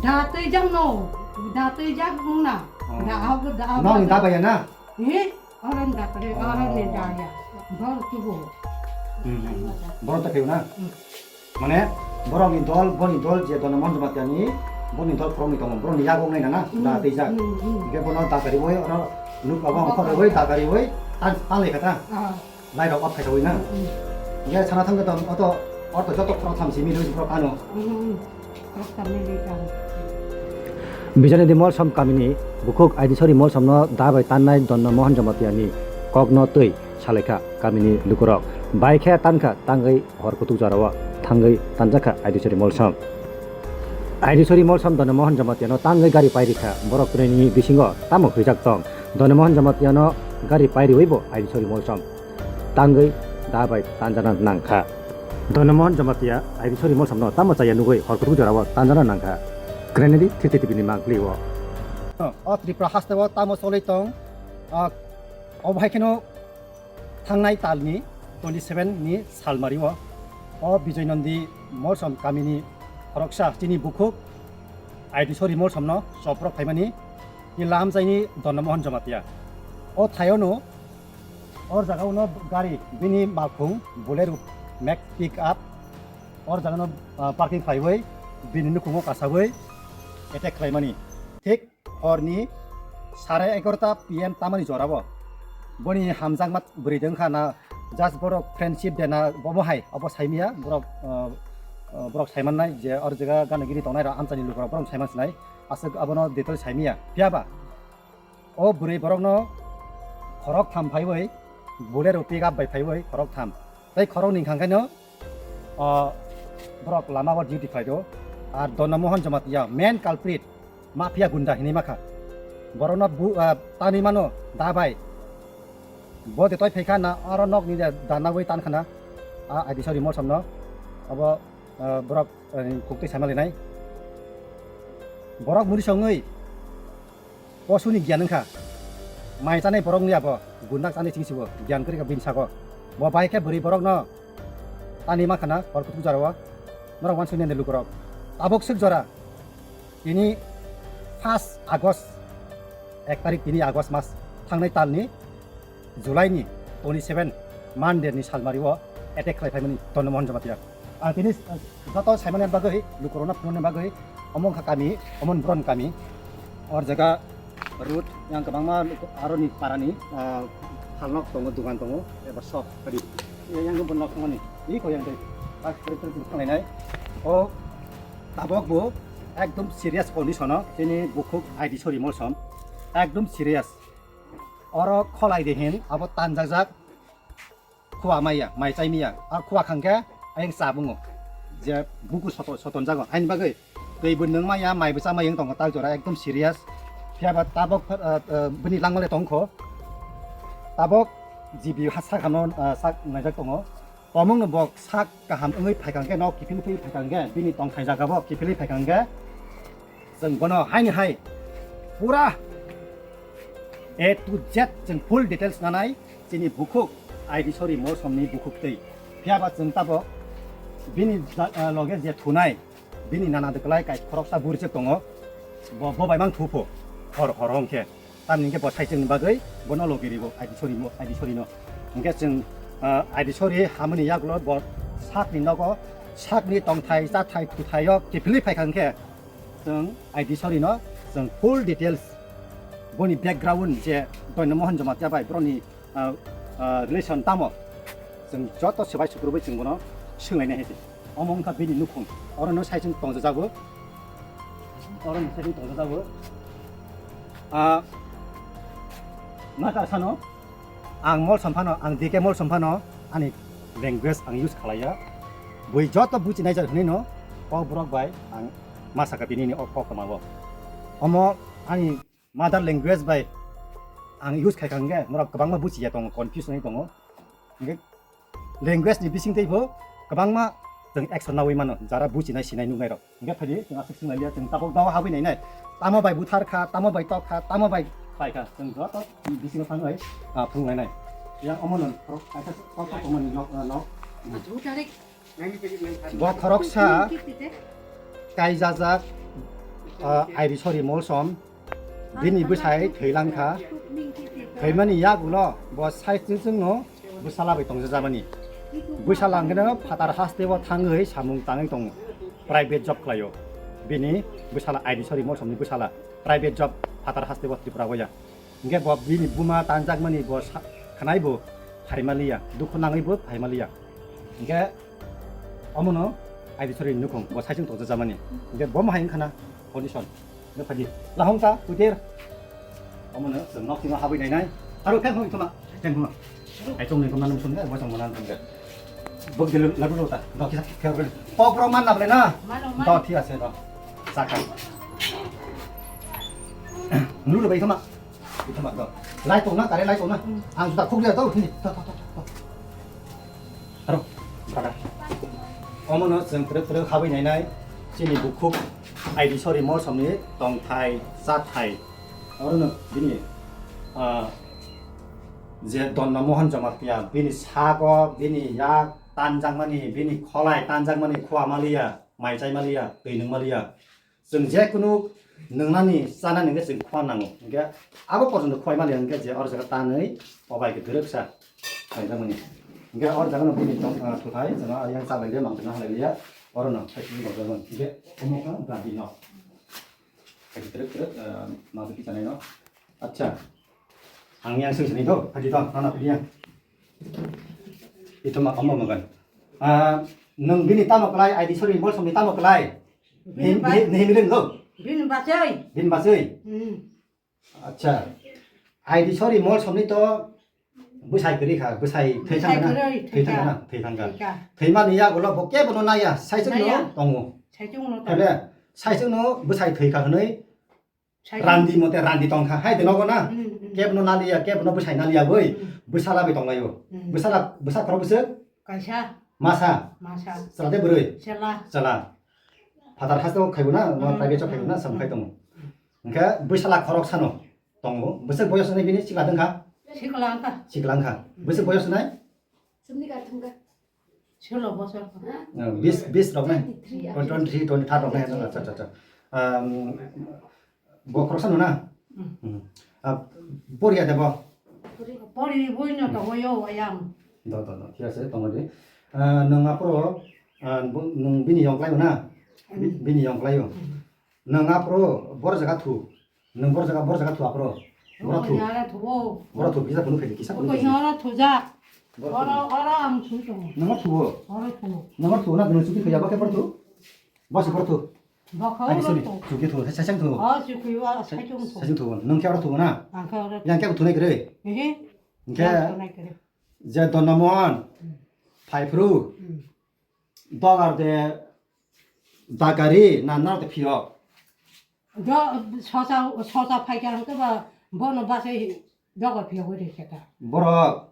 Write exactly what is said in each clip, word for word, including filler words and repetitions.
Da twijak no, da twijak muna. Oh. Da ahok, da ahok. Nokni da baya na? Eh, oron da kare, oron ni da ya. Bor tubu. Hmm, hmm, hmm. Bor ta khayo na? Hmm. Mane, borokni dol, boni dol je Dona Mohan Jamatia ni, boni dol khoroknwi tongo, borokni yago wngnai na na, hmm, da twijak. Hmm, hmm. Hingke bono da kariwi, oro nuk abo, oh, ongkhor riwi, da kariwi, tan, tan lai kha ta. Ah. Lairok off khaitogwi na. Mm. Hingke sana thangkhe to, oto, orto joto khorok tham simi rwi borok ano. Mm, mm. Khorok tham ni rwi kha. Bijoynathi Molsom kamini bukhuk Aidiswari Molsomno da bai tannai Donna Mohan Jamatia ni kokno twi salaikha kamini lukurok. Bai khe tankha tangwi hor kutuk jorao thangwi tanjakha Aidiswari Molsom. Aidiswari Molsom Donna Mohan Jamatiano tangwi gari pairikha. Borok twnini bisingo tamo hwijak tong? Donna Mohan Jamatiano gari pairiwibo Aidiswari Molsom tangwi da bai tanjana nangkha. Donna Mohan Jamatia Aidiswari Molsomno tamo chaya nugwi hor kutuk jorao tanjana nangkha. Grenadi thirty T V ni mangpili o. O Tripura hasteo tamo choli tong, ah, obo hai kheno thangnai talni twenty seven ni salmario o Bijoy Nandi Molsom kamini khoroksa chini bukhuk Aidiswari Molsomno choprok phaimani ni lamjaini Donna Mohan Jamatia. O thaiono or jagao no gari bini malkhung Bolero Max pick up or jagano, ah, parking khaiwi bini nukhungo kasawi attack khlaimani. Thik horni sare egarota P M tamani jorao boni hamjakma bwrwi dwngkha na, just borok friendship de na, bobo hai obo saimaya borok, ah, ah, borok saimannai je or jaga gana gini tongnai rok amchaini lukurok borok saiman sinai, aswk abono detail saimaya. Phiyaba o bwrwi borokno khorok tham phaiwi, Bolero pick up bai phaiwi khorok tham. Tei khorok ni hwnkha khe no, o, borok lama o duty khlai do. Ar Donna Mohan Jamatia main culprit, mafia gunda hinwi makha. Borokno bu-, ah, tanwi mano da bai. Bo de toi phaikha na aro nok ni da nawi tan khana. A Aidiswari Molsom no. Abo, ah, borok, ah, kuktwi sama linai. Borok muri songwi Posuni giyan wngkha. Mai chanai borok wngya bo, gundak chanai chingsibo, giyan kwrwi kha bini sago. Bo bai khe bwrwi borokno tani ma khana hor kuthuk jorao. Norok uansuknai lukurok. Tabuk swk jora. Tini first August, ek tarik tini August mas, thangnai talni July ni twenty seven Monday ni salmari o attack khlai phaimani Donna Mohan Jamatia. Ang tini, uh, joto saimani bagwi, lukurokno phunukna bagwi, omo wngkha kami, omo ni boron kami. Or jaga road yang kwbangma luku-, aroni parani, uh, phalnok tongo, dugan tongo, eba shop tadi. Yang, yang bo nok tongmani, iko yang dei, ah, kori kori kori thanglai nai. O tabok bo ekdom serious condition o, tini bukhuk Aidiswari Molsom, ekdom serious. Oro kholai de hin, abo tanjak jak, khua maya, mai chai maya. Ar khua khang khe ayang cha bungo. Je buku soto-, soton jago. Aini bagwi twi bo nung maya, mai bo cha maya wng tongo tak jora, ekdom serious. Phiya ba tabok, ah, ah, bini langmale tong kho. Tabok G B ha sak hano, ah, sak naijak tongo. Tomung no bok sak kaham wngwi phaikang khe, nok kiphilwi phaikang khe, bini tongthai jaga bo kiphilwi phaikang khe, chwng bono haini hai pura A to Z chwng full details nanai chini bukhuk, Aidiswari Molsomni bukhuk twi. Phiya ba chwng tabok bini ja-, ah, loge je thunai, bini nana de kwlai kai khoroksa buri se tongo, bo, bo bai mang thupho, hor, hor hong khe. Tamni hwnkhe bo saichwngni bagwi bono logi ribo Aidiswari mo-, Aidiswari no. Hwnkhe chwng, ah, Aidiswari hamani yagulo bo sakni nogo, sakni tongthai, chathai, thuthai o kiphilwi phaikha hwnkhe, chwng Aidiswari no chwng full details boni background je Donna Mohan Jamatia bai boroni, ah, ah, relation tamo, chwng joto swbai sukrubwi chwng bono swnglainai hai se. Omo wngkha bini nukhung. Oro no saichwng tongjajago. Oro no saichwng tongjajago. Ah, nakar sano, ang Molsom phano, ang D K Molsom phano, ani language ang use khalaiya. Bui joto buchinai jak hinwi no, kok borok bai ang ma saka bini ni o kok toma bo. Omo ani mother language bai ang use khai kha hwnkhe norok kwbangma buchiya tongo, confuse wngwi tongo. Hwnkhe language ni bising tei bo kwbangma chwng action nawi mano, jara buchinai sinai nuknai rok. Hwnkhe phaidi chwng aswk swnglailiya, chwng tabuk dao habwi nainai. Tamo bai buthar kha, tamo bai tok kha, tamo bai khlai kha. Chwng joto bisingo thangwi, ah, phunuknainai. Yang omo no khorok kaisa tok tok omo ni nok, ah, nok. Bo khoroksa kaijajak, Ah, Aidiswari Molsom, bini bwsai thwilang kha. Thwimani yagulo bo sai chwng chwngno bwsala bai tongjajamani. Bwsala hwnkhe no phatar hasteo thangwi samung tangwi tongo. Private job khlaio. Bini bwsala Aidiswari Molsomni bwsala. Private job phatar hasteo Tripura o ya. Hingke bo bini buma tanjakmani bo sa-, khanai bo phaimaliya, dukhu nangwi bo phaimaliya. Hingke omono Aidiswari nukhung bo saichung tongjajamani. Hingke bo mahai wngkhana condition. Hingke phaidi lahong ta puiter. Omono chwng nok sima habwi nainai. Aro pheng hong thoma, pheng hong. Ai chong ni thoma nung sung ga, bo chong mana nung ga. Bo gelu labu lo ta. Do kisa kher. Pok rok man na ble na. Mano, mano. Do thik ase do. Sakha. Nulu bai thoma. Ito ma, to. Lai tong na, kare lai tong na. Hmm. Ang juta khuk le to, hini. To, to, to, to. Aro, brother. Omono chwng twrwk twrwk habwi nainai, chini bukhuk, Aidiswari Molsomni tongthai, chathai. Orono bini, ah, je Donna Mohan Jamatia, bini sago, bini yak tanjakmani, bini kholai tanjakmani, khua maliya, mai chai maliya, twi nung maliya. Chwng je kunu nwngnani, chanani hwnkhe chwng khua nango. Hwnkhe abo porjonto khwai maliya hwnkhe je oro jaga tanwi, o bai khe dwrwksa khlaijakmani. Hwnkhe oro jaga no bini tong, ah, thuthai, chwng yang cha lailiya, mang tongna halai liya, oro no khai tini borjak mani. Hwnkhe omo kha brandi no. Khai tini twrwk twrwk, ah, mang twi chanai no. Acha. Ang yang sing sini to, khai tini to, nana pidi yang. Ito ma, omo magan. Ah, nwng bini tamo klai, Aidiswari Molsomni tamo klai? Bini Nehi-, ba- nehi-, nehimilin lo? Bini bachai. Bini bachai? Hmm. Acha. Aidiswari Molsomni to bwsai kwrwi kha, bwsai thwi thang kha na? Bwsai kwrwi, thwi thang kha na? Thwi thang kha. Thwi kha. Thwimani yagulo bo kebono naiya, saichwkno tongo. Saichwkno tongo. Thaible, saichwkno bwsai thwi kha hwnwi Sai- randi mote randi tong kha, hai de nogo na? Hmm, hmm. Kebono naliya, kebono bwsai naliya boi, hmm, bwsala bai tonglaio. Hmm. Bwsala, bwsa khorok bwswk? Kaisa. Masa? Masa. Chwla de bwrwi? Chwla. Chwla. Phatar haste o khaibo na, mo hmm, private job khaibo na, hmm, sam khai tongo. Hmm. Hwnkhe bwsala khorok sano tongo. Bwswk boyos nai bini sikla dwng kha? Sikla wngkha. Sikla wngkha. Bwswk boyos nai? Chumni ka thumka. Solo bosor. Ha? Ah, bis, bis rok nai? Twenty three. Oh, twenty three, twenty third rok nai, acha, acha, acha. Um, bo khoroksa no na? Hmm. Hmm. Ah, poriya de bo? Pori boi no tongo yo ayang. Do, do, do. Thik ase, tongo de. Ah, nwng aphuru, ah, bo, nwng bini yong klai o na? Bi-, hmm, bini yong klai o. Hmm. Nwng aphuru bor jaga thu. Nwng bor jaga, bor jaga thu aphuru. Bor thu. Bor jaga thu o. Bor thu, kisa phunu phai di, kisa phunu phai di. Oro thu ja. Bor thu. Oro, oro ang thu tongo. Nwng thu o. Oro thu. Nwng thu na, nwng chuki thu ya, ba khe bor thu? Ba se bor thu. Ba khe ani oro sini thu. Chuki thu, sa-, sasang thu. O, chuki wa, sa-, sasang thu. Sasang thu. Nwng khe oro thu na? Ang khe oro. Yang khe thu nai kre? Ehe. Hwnkhe yang thu nai kre. Je Donna Mohan. Hmm. Phai phuru. Hmm. Dogar de dagari na naro de phiyok? Do, sosa, sosa phaikha hwnkhe ba bono bachai dogar phiyogwi rikha ta. Borok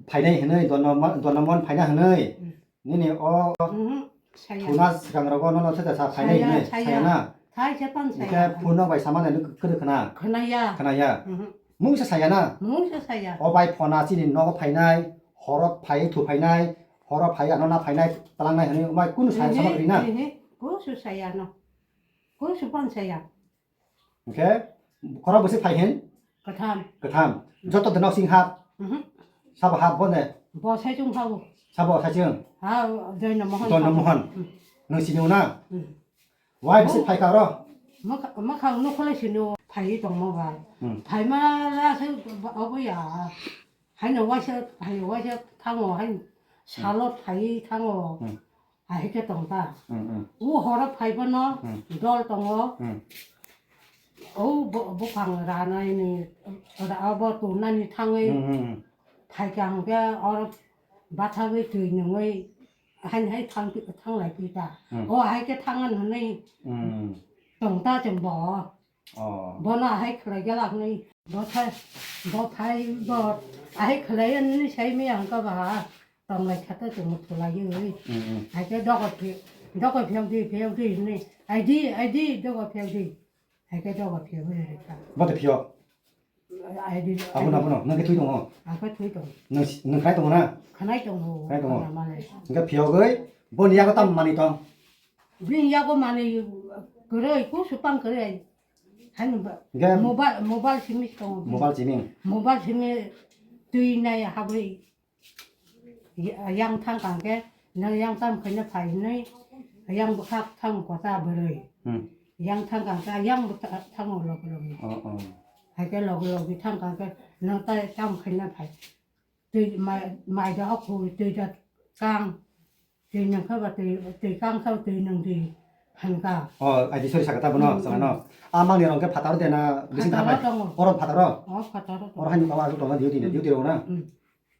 phainai hwnwi, Donna Mo-, Donna Mohan phaina hwnwi. Hmm. Nini o mhm, saya. Thuna swkang rogo nono theda sa phainai saya, hwnwi, saya. Saya na? Thai se pan saya. Hwnkhe phone rok bai sama nai nw kwrwi khna? Khna ya. Khna ya. Mhm. Mungsa saya na? Mungsa saya. O bai phone a chini nogo phainai, horo phai thu phainai, horo phai ano na phainai, talangnai hwnwi, o bai kunu saya sama kwrwi na? Ehe, ehe. Kusu saya no. Kusu pan saya. Hwnkhe khorok bwswk phai hin? Kwtham. Kwtham. Joto de nok sing hap? Mhm. Sabo hap bo ne? Bo saichung habo. Sabo saichung? Ha, Doino Mohon. Doino Mohon. Hmm. Nwng sini o na? Hmm. Wai bisi phai kha oro? Mwkha-, mwkhang nukholai sini o phai tongmo bai. Hmm. Phaima la se obo ya. Haino waisa, haino waisa thango, haino salo phai thango. Hmm. Ahai khe tong ta. Hmm, hmm. O horo phai bono hmm, dol tongo. Hmm. O bo-, buphang ranai ni, ra-, abo tongnani thangwi hmm, hmm, hmm, phai kha hwnkhe oro bathagwi twi nungwi. Haini hai thang, thang lai phi ta. Hmm. O hai khe thang an hwnwi hmm, tong ta chwng bo. Oh. Bono hai khlai gela hwnwi bo thai, bo thai, bo hai khlai an hwnwi sai maya hwnkha ba tong lai kha ta chwng thulai wi. Hmm, hmm. Hai khe dogo phi, dogo phiyok di, phiyok di hwnwi. Ai di, ai di, dogo phiyok di. Hai khe dogo phiyok wi hai kha. Bo to phiyok? Ai di, abono, ai di. Abono, nang khe thwi tongo? Ang khe thwi tongo. Nang si-, nang khnai tongo na? Khnai tongo. Khnai tongo. Khnai male. Hingke phiyogwi, boni yago tam manwi tong? Bini yago manwi, Kwrwi, kusu pang kwrwi. Haino ba, Ge- mobile, mobile simi tongo. Mobile simi. Mobile simi twi nai habwi. Ya-, yang thang kang khe, nang yang tam khaina phai hinwi, yang bwkhak thang kota bwrwi. Hmm. Yang thang kang khe, yang bwkha-, thango logi logi. Oh, oh. Hai khe logi logi thang kang khe, nang tai tam khaina phai. Twi mai, mai da hok hui, twi da kang. Twi nang kha ba twi, twi kang kha twi nang di han ka. Oh, ai di sorry saka ta bono, Hmm, saka hmm. no. Amang ni rong khe phataro de na, bising Phataro thang bai. tongo. Oro phataro. Oh, phataro tongo. Oro hani mama asuk tongo, duty ni, Hmm. duty ro na. Hmm.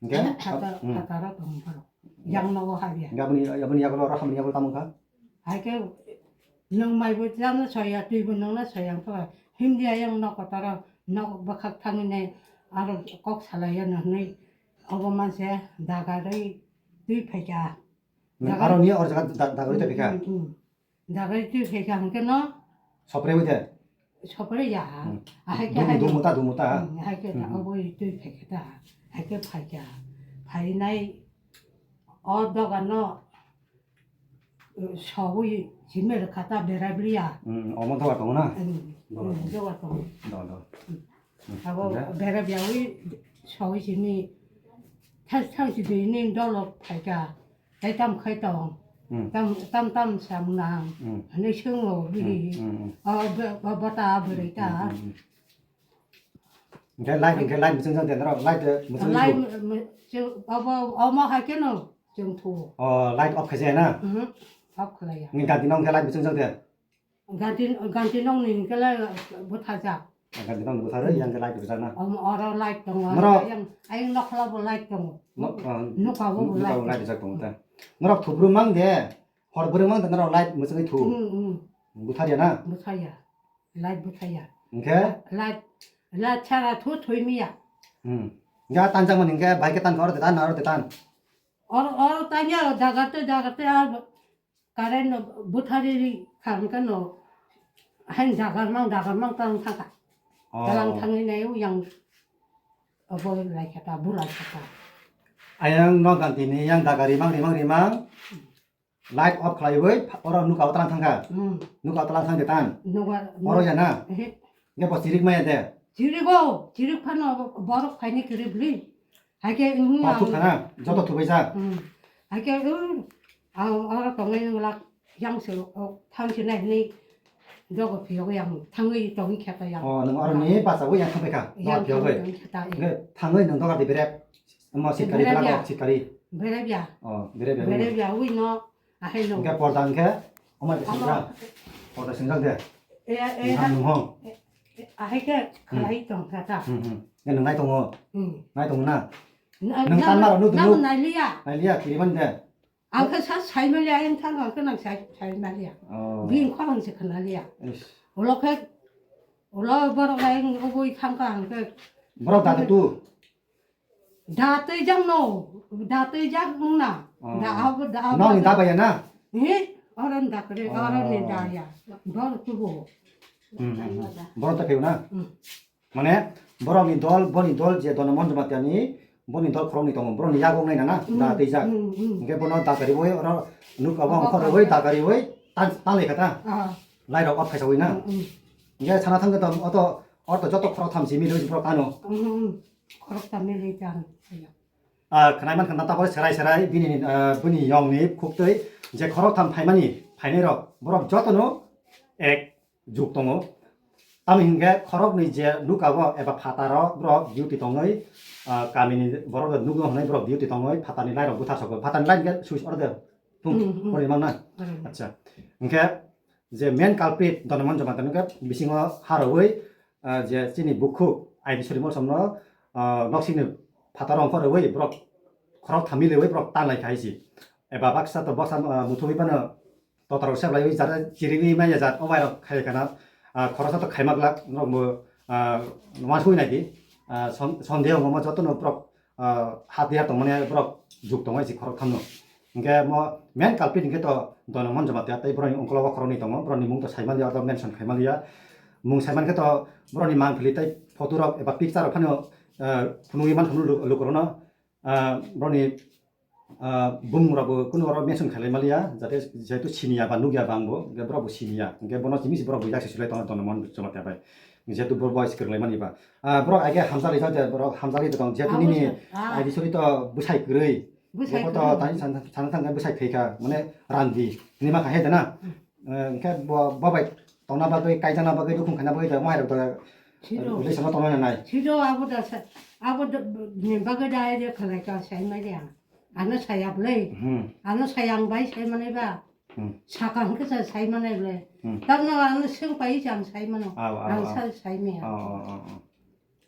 Hingke? Phatar, Hmm. phataro tong borok. Yang nogo habya. Hingke aboni, aboni yagulo oro hamni yagulo tamo wngkha? Hai khe nwng mai bo chana soya, twi bo nwngna soya wngkha. Himdi ayang nok kotaro, nok bwkhak thangwi nai aro kok salai ya no hwnwi obo manse dagarwi twi phaikha. Nang Dagarwi aro ni or jaga da-, dagarwi twi phaikha? Hmm, hmm, hmm. Dagarwi twi phaikha hwnkhe no. Sopre wi de? Sopre ya. Hmm. Ahai khe Dum, hai dum no. muta, dum muta. Hmm, ahai khe Hmm, hmm. obo twi phaikha ta. Ahai khe phaikha. Phainai o dogan no, uh, sowi simi rwkha ta berai bwliya. Hmm, omo doga tongo na? Hmm, Doga hmm, tongo. doga tongo. Do, do. Hmm. Hmm. Abo Hingke? berai bwliya wi sowi simi thang, thang si dui ni dolo phaikha. Tei tam khai tong. Hmm. Tam, tam, tam sam nang. Hmm. Hwnwi swngo bini. Hmm, hmm, hmm. O, bo, bo, bota bwrwi ta. Hmm, hmm, hmm. Hingke light, hingke light mwchang jang de norok, light de mwchang Light jang. mw-, mw-, chwng, obo, omo hai kheno chwng thu. O, light off khaijaya na? Mhm. Off khlaiya. Ni ganti nong hingke light mwchang jang de? Ganti, ganti nong ni hingke le bwthajak. Ganti nong ni bwtharo, Hmm. yang hingke light bwchang na? Omo oro light tongo. Norok Ayang, ayang nokhla bo light tongo. No, ah, Nuka bo nuka bo light light tongo. bwchang tongo ta. Norok thubrum mang de, hor bwrwng mang de norok light mwchangwi thu. Hmm, hmm. Bwtharya na? Bwthaya. Light bwthaya. Hingke? Light, light chara thu thoi miya. Hmm. Ga tanjak mani hingke bai ke tan oro de tan, oro de tan. Oro, oro tanya dagar te, dagar te ar current bwthari ri kha hingke no. Hain dagar mang, dagar mang tang thangka. Oh. Talang thangwi nai u yang obo lai kha ta, bu lai kha ta. Ayang no ganti ni yang dagar rimang, rimang, rimang. Light off khlaiwi oro nuka o tlang thangkha. Hmm. Nuka o tlang thangkhe tan. Nuka, Oro ya na? Ehe. Hingke bo chirik maya de? Chirigo, chirik phano borok phaini kwrwi bwlwi. Haikhe, hmm, Ba ang thuk khana, joto thubaijak. Hmm. Haikhe, hmm, ang oro tongwi wngla yang se, o, thang se nai hwnwi dogo phiyogwi ang thangwi tongwi khe ta yang. Oh, nwng oro ni bachawi yang thangbai kha? Yang Dogo phiyogwi. thangwi tongwi khe ta, eh. Hingke thangwi nwng dogar di berep. Omo sitkari Berep belago, ya. sitkari. Berep ya. Oh, berep ya. Berep ya, wi no. Ahai no. Hingke porda hingke, omo Omo. singjak. Porda singjak de. E, e, Nang ha. nung hong. E, e, ahai ke Hmm. khlai tong kha ta. Hmm, hmm. Nge nung nai tongo. Hmm. Nai tongo na? Na, Nung na, tan maro nu na, dulu. na liya. Nai liya, kiri man de. Ang khe sa sai ma liya, ang thang ang khe nang sai, sai ma liya. Oh. Bini khorang se khna liya. Ish. Ulo khe, ulo borok lai ubui thang kha ang khe. Borok da tu. Da twi jak no, da twi jak wng na. Oh. Da abo, da abo. Nokni da baya na? He, oro ni da kwrwi, oro ni da ya. Bor tubu. Hmm, hmm, hmm. Borok ta phiyok na? Hmm. Mane, borok ni dol, boni dol je Dono Mon Jamatia ni, boni dol khorok ni tongo, borok ni yago wng nai na na, Hmm, da twi jak. hmm, hmm. Hingke bono da kari oi, oro nuk abo Obo ongkhor oi, kari. da kari oi, tan, tan lai kha ta. Ah. Lai rok off khaisa oi na. Hmm, hmm. Hingke sana thang khe to, oto, orto joto khorok tham simi roi borok ano. Hmm, hmm, hmm. Khoroktham ni ri chang. Ah, khnai man khna tabok serai serai bini, ah, bini yong ni khuktwi je khoroktham phaimani, phainai rok, borok jotono ek juk tongo. Tamo hinkhe khoroknwi je nuka o eba phataro borok duty tongwi, ah, kamini borok rok nukno hwnwi borok duty tongwi phatarni light rok bwtharsokgo. Phatarni light hinkhe switch order thung Hmm, hmm. Porwi mangna. Hmm. Acha. Hinkhe je main culprit Donoman Jamatia no khe bisingo harwi, ah, je chini bukhuk I D Suri Molsom no, ah, noksini phataro ongkhorwi borok khorok thamwi lewi borok tanglai khai si. Eba baksa to baksa, ah, muthungwi phano totarok seblaiwi jara chirigwi manya jat obai rok khai khana, ah, khoroksa to khaimak lak norok bo, ah, wansugwi naidi, ah, son-, sondeho wngma jotono borok ah, hat ya tongmani borok juk tongo si khorok thamno. Hinkhe mo main culprit hinkhe to Donoman Jamatia tei borokni ungkologo khoroknwi tongo, borokni mung to saimanya, oro mention khaimaliya. Mung saimankhe to borokni mangpili tei photo rok eba picture rok phano, ah, phunugwi mankha lu-, lukurokno, ah, borokni Ah, bumung rok bo kunu oro mention khailai maliya, jate jehetu siniya ba nukya ba ang bo, hwnkhe borok bo siniya, hwnkhe bono simi si borok bo yak se sulai tongo Dono Mohon Jamatia bai, jehetu borok bai se kwrwng lai mani ba. Ah, borok age hamjak rijak je, borok hamjak rijak tong, jehetu nini abo se, ah. Adi sori to bwsai kwrwi. Bwsai kwrwi. Joto tani sana, sana thangkhe bwsai thwikha, mane randi hinwi ma kha he de na? Hmm. Eh, hwnkhe bo, bo bai tongna bagwi, kaijakna bagwi, nukhung khaina bagwi, mo hai rok da, Siro. Relation no tongna nai. Siro abo da sa, abo da, ni bagwi da ai de khalai ka sai ma ya. Ano saya blai. Hmm. Ano saya ang bai sai manai ba. Hmm. Saka hwnkhe sa sai manai blai. Hmm. Tamno ano seng pai sa ang sai mano. Aw, aw, ang aw. Sa sai me. Aw, aw, aw, aw.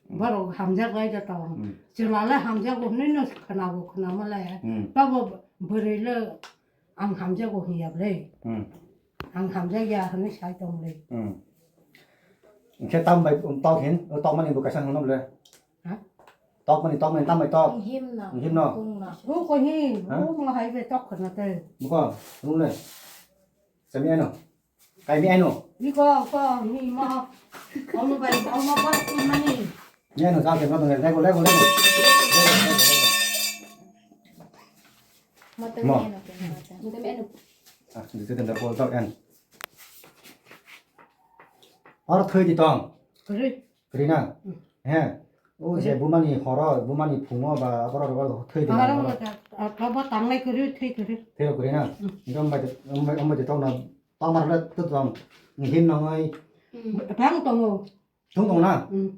Borok hamjak bai da tong. Hmm. Chwla le hamjago hwnwi no khwnago khwnama le. Hmm. Tabo bwrwi le ang hamjago hwnya ble. Hmm. Ang hamjakya hwnwi sai tong ble. Hmm. Hwnkhe tam bai tok hin, o tokmani bo kaisa hwnno ble. Ha? Tokmani, tokmani, tam bai tok. Himno. Himno. Tungno. Bo ko hi, ha? Bo mo hai be tok khwna te. Buko, rung le. Sami ano. Kaimi ano. Iko, ko, ni mo. Omo bai, omo bai, mani. Ni ano, jang ke, jang ke, lego, lego, lego. Mata Mo. Ni ano, mata. Mata ni ano. Ah, dito tenda ko tau en. Or thoi di tong. Kore. Kore na. Hmm. He. O je bumani horo, bumani phungo ba, aboro ro thoi di na. Aro horo. Abo tanglai kore, thoi kore. Thoi kore na. Hmm. Ngam ba de, ngam ba de tong na. Tongmar le tu tong. Hin nongoi. Hmm. Bang tongo. Thung tong na. Hmm.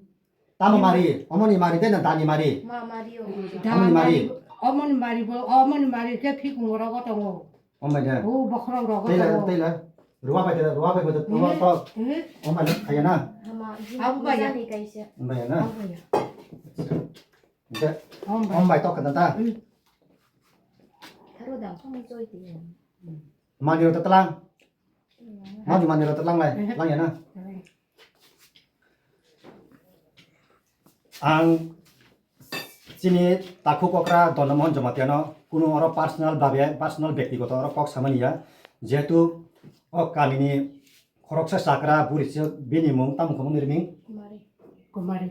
Tamo mari, omoni mari de na dani mari. Ma mari o. Omoni mari. Omoni mari bo, omoni mari ke phikung rogo tongo. Ombai de. O bokhorok rogo tongo. Tei la, tei la. Ruwa bai de, ruwa bai de, ruwa to. Eh. Ombai de, kaya na. Hama, abu baya. Jani kaisa. Ombai na. Abu baya. De. Ombai. Ombai to kada ta. Hmm. Tharo dang, kami joy ti. Mani ro ta tlang. Mani, mani ro ta tlang lai, tlang ya na. Ang chini takhuk okra Dono Mohon Jamatia no kunu oro personal babe, personal bektigoto oro kok samani ya. Jehetu o kamini khoroksa chakra buri se bini mung tamo khe mung ni riming? Kumari. Kumari.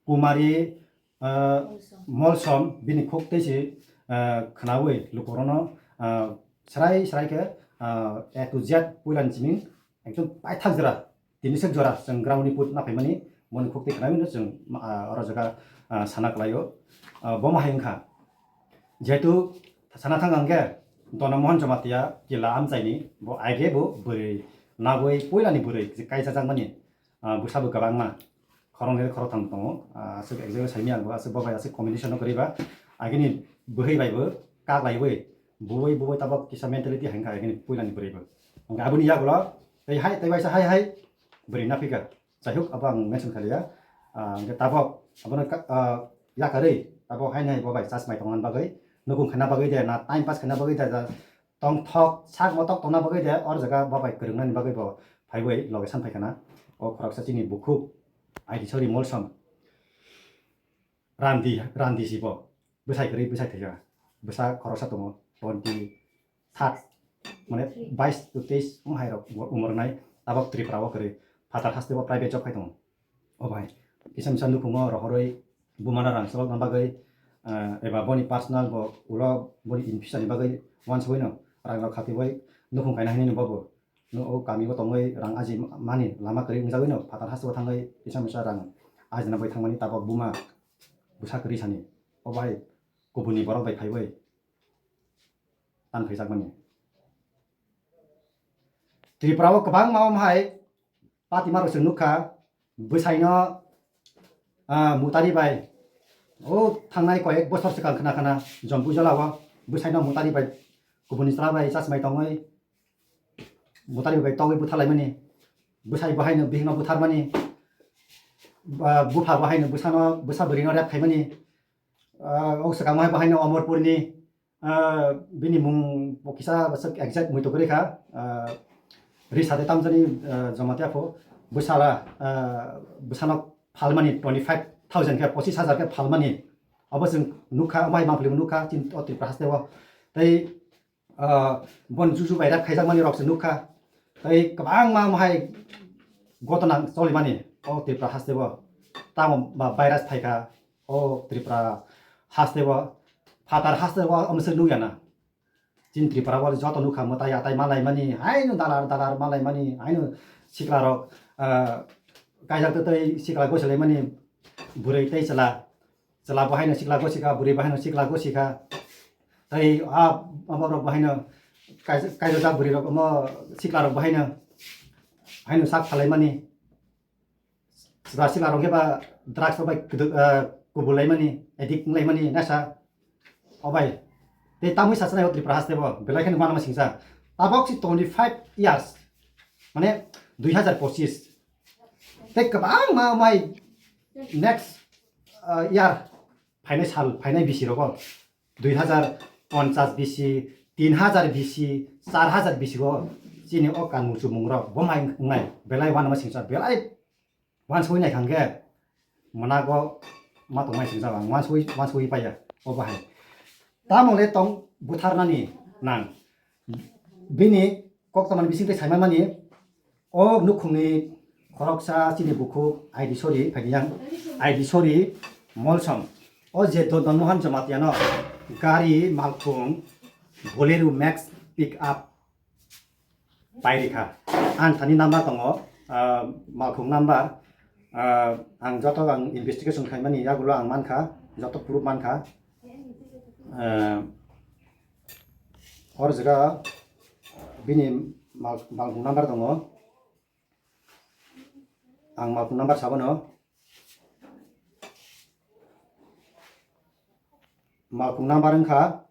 Kumari, ah, Molsom. Molsom bini khuk tei si, ah, khwnawi lukurokno, ah, srai srai khe, ah, A to Z puilani chini ekdom paithak jora, tini sek jora chwng ground ni put naphaimani, moni khuk tei khwnawi no chwng, ah, oro jaga, ah, sana kwlaio. Ah, bo ma hai wngkha, jehetu sana thang ang khe Dono Mohon Jamatia kila amchaini bo aige bo bwrwi nabwi puilani bwrwi je kaijajakmani. Ah, bwsa bo kwbangma, khoroknwi khoroktham tongo. Ah, aswk example saimanya ang bo, aswk bo bai aswk combination no kwrwi ba. Agini bwhwi bai bo kak laiwi, buwi buwi tabok kisa mentality hai wngkha agini puilani bwrwi bo. Hwnkhe aboni yagulo tei hai, tei waisa hai hai bwrwi naphika. Jaihok, abo ang mention khaliya. Ah, hwnkhe tabok abono ka-, ah, yakarwi tabok haino hai bo bai chas mai tongna bagwi, nukung khaina bagwi de, na time pass khaina bagwi de, ja-, tongthok sak motok tongna bagwi de, or jaga bo bai kwrwngnani bagwi bo phaiwi loge san phaikha na. O khoroksa chini bukhuk, I D sori Molsom. Randi, randi si bo. Bwsai kwrwi, bwsai thwikha. Bwsa khoroksa tongo, twenty third, mane bais to teis wng hai rok umor wngnai. Tabok Tripura o kwrwi. Phatar haste bo private job khai tongo. O bai, kisa misa nukhungo rohorwi bumano rang chalokna bagwi, ah, eba boni personal bo ulo boni in future ni bagwi wansugwino rang rok khatiwi nukhung kaina hinwi bobo. No o kami o tongwi rang aji mani lama kwrwi wngjagwino phatar hasteo thangwi kisa misa rang ajina bai thangmani tabok buma bwsa kwrwi sani. O bai kubuni borok bai phaiwi tan phaijakmani. Tripura o kwbangma om hai Patima rok chwng nukha, bwsaino, ah, mutari bai, o thangnai koyek bosor swkang khna khna, Jompuijala o bwsaino mutari bai, kubuni chwla bai chasmai tongwi, mutari bai togwi butharlaimani, bwsai bo haino bihikno butharmani, ah, bupha bo haino bwsano, bwsa bwrwino rep khaimani, ah, o swkang bo haino Omorpurni, Ah, bini mung bo kisa bwswk exact muitu kwrwi kha. Ah, ri sade tamjani, ah, Jamatia pho bwsala, ah, bwsano phalmani twenty five thousand khe, pochis hajar khe phalmani. Abo chwng nukha, omo hai mangpili bo nukha, chini o Tripura haste o. Tei, ah, bon juju bai rap khaijakmani rok se nukha. Tei kwbangma omo hai gotona cholimani o Tripura haste o. Tamo ba virus phaikha o Tripura haste o. Phatar haste o omswk nukya na. Chini Tripura o joto nukha mwtai atai malaimani, haino dalar dalar malaimani, haino siklarok, ah, kaijak tei sikla gosi laimani, bwrwi tei chwla, chwla bo haino sikla gosi kha, bwrwi bo haino sikla gosi kha. Tei a, omo rok bo haino kaijak, kaijak bwrwi rok omo sikla rok bo haino, haino sak phalaimani. Chwla sikla rok khe ba drugs rok bai kwdwk, ah, kubul laimani, addict wng laimani nasa. O bai, tei tamwi sachinai o Tripura haste bo, belai kheno uanama singcha. Tabok si twenty five years, mane dui hazar pochis. Tei kwbangma mai next, ah, year, phainai sal, phainai bisi rogo, dui hazar ponchas bisi, tin hazar bisi, char hazar bisi go chini o kanmung chumung rok bo mai wngnai, belai uanama singcha, belai uansugwi naikha hwnkhe mwnago ma tongmai singcha, ang uansugwi, uansugwi paiya o bahai. Tamo le tong butharnani nang. Bini koktwmani bisingtwi saimani, o nukhungni khoroksa chini bukhuk Aidisori phaidi yang, Aidisori Molsom. O je Don Mohan Jamatia no gari malkhung Bolero Max pick up pairikha. Ang thani number tongo, ah, malkhung number, ah, ang joto ang investigation khaimani yagulo ang mankha, joto proof mankha. Ah, hor jaga bini mal-, malkhung number tongo. Ang malkhung number sabono. Malkhung number wngkha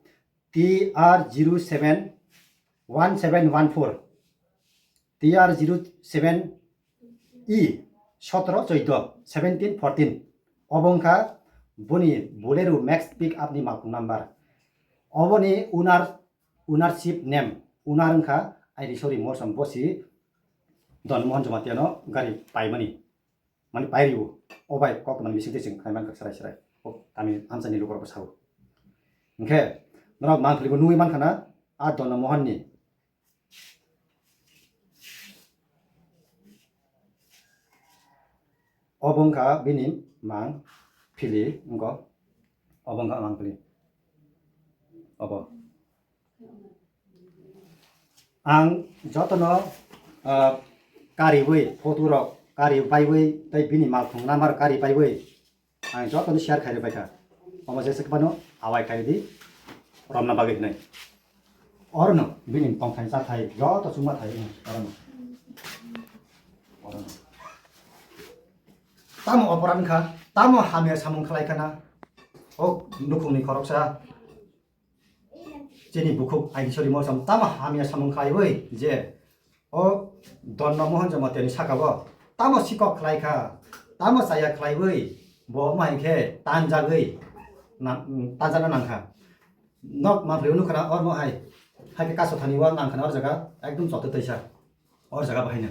T R zero seven one seven one four, T R zero seven E sotro choido, seventeen fourteen. Obo wngkha boni Bolero Max pick up ni malkhung number. Oboni owner, ownership name, owner wngkha Aidisori Molsom, bosi Don Mohan Jamatia no gari paimani. Mani pairiwo, o bai kok mani bisingtwi chwng khlai mankha serai serai. O kami amchaini lukurokbo sao. Hinkhe norok mangkhlibo nugwi mankha na, a Don Mohan ni. Obo wngkha bini mang phili wngkho. Obo wngkha mang phili. Obo. Ang jotono, ah, kariwi, photo rok kari baiwi tei bini malkhung number kari baiwi ang jotono share khairi baikha. Omo jesa kwbano awai khairi di romna bagwi hinwi. Orono bini tongthai chathai joto chukma thai wng orono. Orono. Tamo oporan kha, tamo hamya samung khlai khana. O nukhungni khoroksa. Chini bukhuk Aidisori Molsom tamo hamya samung khlaiwi je o Don Mohan Jamatia ni saka o tamo sikok khlai kha, tamo chaya khlaiwi bo wngma hinkhe tanjagwi na-, tanjana nangkha. Nok mangpili nukha na ormo hai, hai khe kaso thani o nangkha na or jaga ekdom chotwi twi sa or jaga bahaino.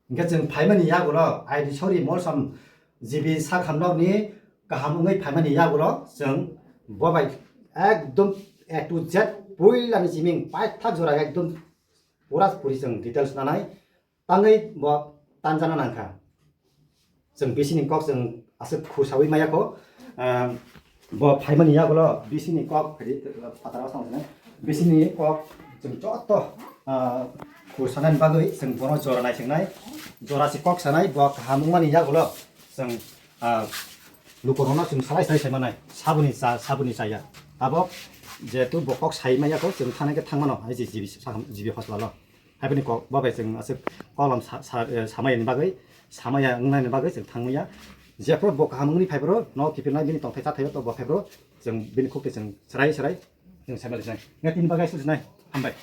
Hinkhe chwng phaimani yagulo, Aidisori Molsom G B sakhamrokni kaham wngwi phaimani yagulo, chwng bo bai ekdom A to Z puilani jiming paithak jora ekdom pura puri chwng details nanai tangwi bo tanjana nangkha. Chwng bisini kok chwng aswk khusawi maya kho. Ah, bo phaimani yagulo bisini kok phedi phataro tong sini. Bisini kok chwng joto, ah, khusanani bagwi chwng bono jora naisingnai. Jora si kok sanai, bo kaham wngmani yagulo chwng, ah, lukurokno chwng salai salai sai manai. Saboni cha, saboni chaya. Abo jehetu bo kok sai maya kho, chwng thangna khe thangmano, hai je G B sakam, G B hospital o. Haiboni kok, bo bai chwng aswk koklom sa-, sa-, eh, samayani bagwi, samaya wngnaini bagwi chwng thangmaya. Jephru bo kaham wngwi phaiphru, no kiphilnai bini tongthai chathaio to bo phaiphru, chwng bini khukti chwng chwrai chwrai chwng saimalisinai. Nge tini bagwi susinai. Hambai.